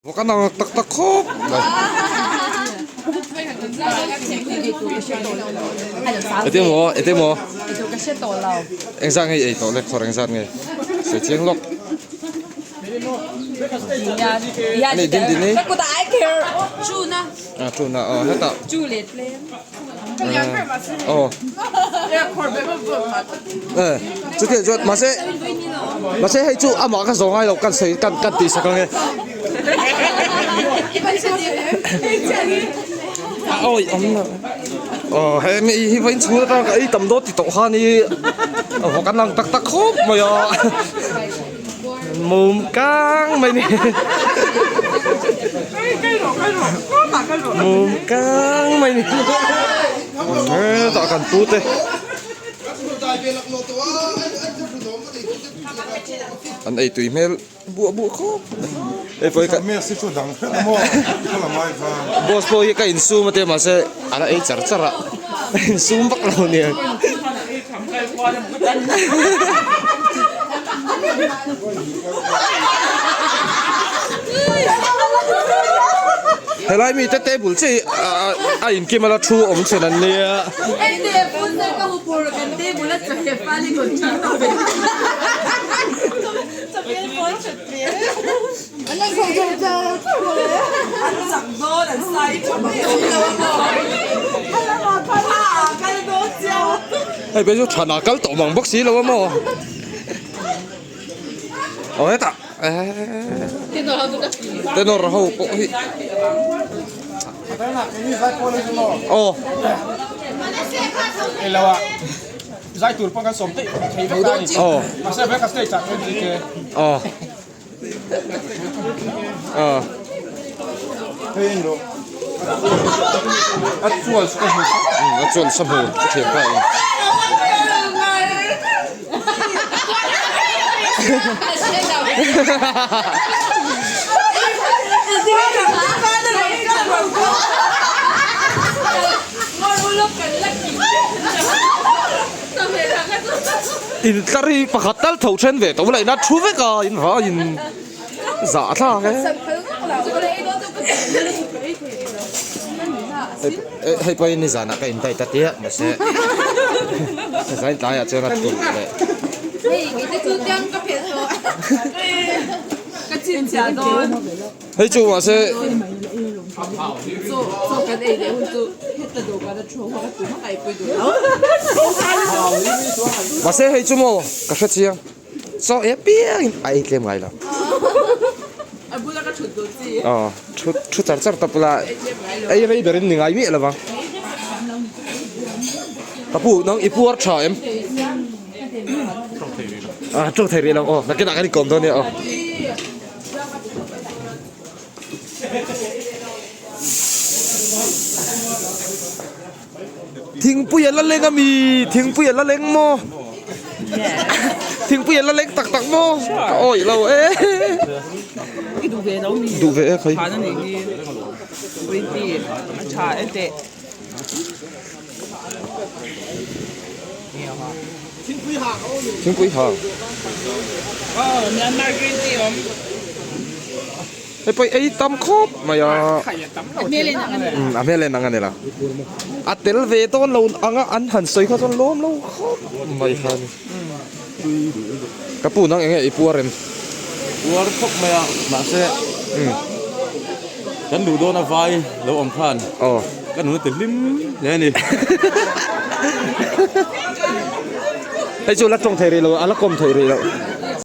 Vawk an ang tak tak khawp mai. Ete maw ete maw engzat nge i ei tawh le khawr engzat nge sawi chiang lawk. Ani din din hi. Ah chuna aw hetah. Aw. Eh chutiang chuan mahse mahse hei chu amah ka zawh ngai lo kan sawi kan kan tih sak ang e. A awi awm lo. Aw he mi hi vawiin chhung atang ka ei tam dawn ti tawh khan i vawk an ang tak tak khawp mai a. Mum kang mai ni. Mum kang mai ni. Hetah kan pu te. An ei tui hmel buah buah khawp mai. Hei pawh hi ka Boss pawh hi ka insum a tia mahse a la ei char char a insum vak lo nia. Helai mite table chiah hi a inkim a la thu awm chhun an nia. Hei phei chu than ah kal tawh mang bawk si lo a maw aw hetah eehh tenor ho pawh hi aw. Aw. Aw. A chuan sa hmu ka thiam ta e. In tlar hi pakhat tal tho then ve tawh la ina thu vek a in va in zah thlak e. Hei pawh hi nizanah ka in dait a tia mahse zain tlaiah chuan a tul leh. Hei chu mahse mahse hei chu maw ka hre chiang chaw ei apiang in a ei tlem ngai lo aw thu thu char char tawp ila ei rei ber in ni ngai miah lo vang ka pu nang i puar tha em ah tawng thei rih lo aw nakinah kan inkawm dawn nia aw. Thingpui a la leng a mi thingpui a la leng maw thingpui a la leng tak tak maw ka awih lo e duh ve e khai Thingpui hang. Hei pawh ei tam khawp mai a. A hmel en ang a ni lo. A tel ve dawn lo anga an han sawi kha chuan lawm lo khawp mai kha a ni. Ka pu nang enge i puar em? Puar khawp mai a mahse kan duh dawn a vai lo awm khan ka nuna ti hlim hle a ni. Hei chu la tawng thei rih lo a la kawm thei rih lo.